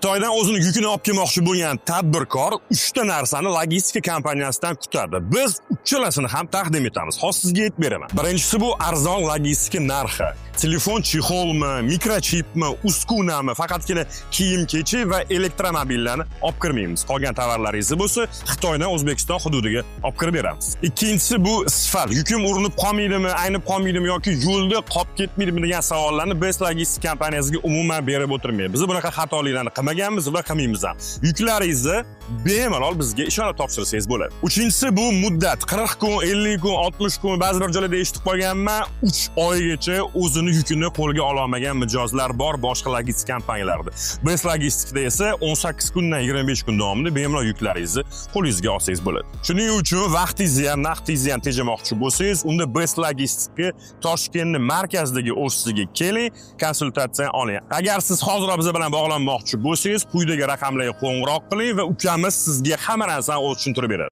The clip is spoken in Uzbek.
Xitoydan o'zini yukini olib kelmoqchi bo'lgan tadbirkor uchta narsani logistika kompaniyasidan kutadi. Biz uchalasini ham taqdim etamiz. Hozir sizga aytib beraman. Birinchisi bu arzon logistika narxi. Telefon чехол mi, mikrochipmi, uskunami, faqatgina kiyim-kechak va elektromobillarni olib kirmaymiz. Qolgan tovarlaringizni bo'lsa Xitoydan O'zbekiston hududiga olib kirib beramiz. Ikkinchisi bu sifat. Yukim urinib qolmaydimi, aynib qolmaydimi yoki yo'lda qolib ketmaydimi degan savollarni Best Logistik kompaniyasiga umuman berib o'tirmaymiz. Biz bunaqa xatoliklarni qilmaganmiz va qilmaymiz ham. Yuklaringizni bemalol bizga ishonib topshirsangiz bo'ladi. Uchinchisi bu muddat. 40 kun, 50 kun, 60 kun, ba'zi bir joylarda eshitib qolganman, 3 oygacha o'zini yukini qo'lga ololmagan mijozlar bor boshqa logistik kompaniyalarda. Best Logistikda esa 18 kundan 25 kun davomida bemalol yuklaringizni qo'lingizga olsangiz bo'ladi. Shuning uchun vaqtingizni ham, naqdingizni ham tejamoqchi bo'lsangiz, unda Best Logistikga Toshkentning markazidagi ofisiga keling, konsultatsiya oling. Agar siz hoziroq biz bilan bog'lanmoqchi bo'lsangiz, quyidagi raqamlarga qo'ng'iroq qiling va ukamiz sizga hamma narsani o'zi tushuntirib beradi.